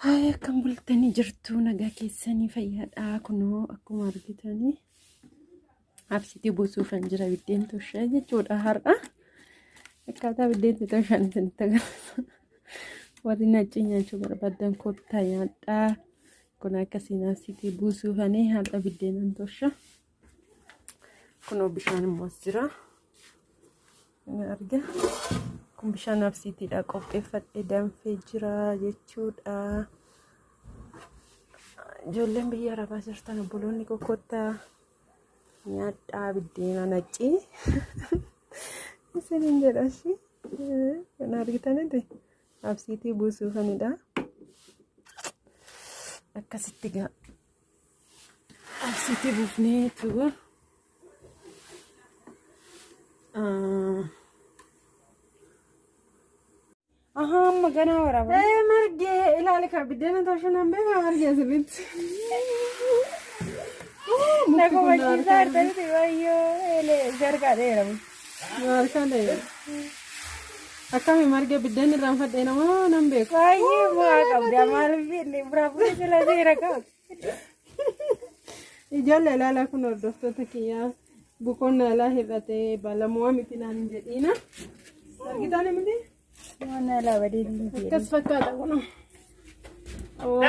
Haaya akkam bultanii jirtu nagaa keessanii fayyaadha kunoo akkuma argitanii absitii buusuufan jira biddeen toshaa jechuudha har'a akkaataa biddeen toshaan isinitti agarsiisa warri naaccii nyaachuu barbaadan kottaa nyaadhaa kun akkasiin absitii buusuufanii har'a biddeenan tosha kunoo bishaan immoo as jira. Ni arga. Kun bishaan absiitiidha qopheeffadhe danfee jira jechuudha. Ijoolleen biyya arabaa jirtan obboloonni koo kottaa nyaadhaa biddeena naccii. Isiniin jedha ishii. Kan argitaniti absiitii buusuufanidha. Akkasitti gaa absiitii buufneetu. Ahaa amma ganaa waraaba. Ee margee ilaali ka biddeena tolchuu nan beeka margee asirratti. Na komachiisaa jirtanitti wayyoo eelee zargaa dheera. Harkaan dheera. Akkami margee biddeen irraan fadhee namoo nan beeku. Baay'ee bu'aa qabda maaliif inni biraa fuudhee jala seera qaba. Ijoollee ilaalaa kun hordoftoota kiyyaa bukoon naalaa hir'atee baalamu'aa miti naan hin jedhiina. Argitaan miti? Waan alaa badee hin jedhin. Akkas fakkaata kun. Oo.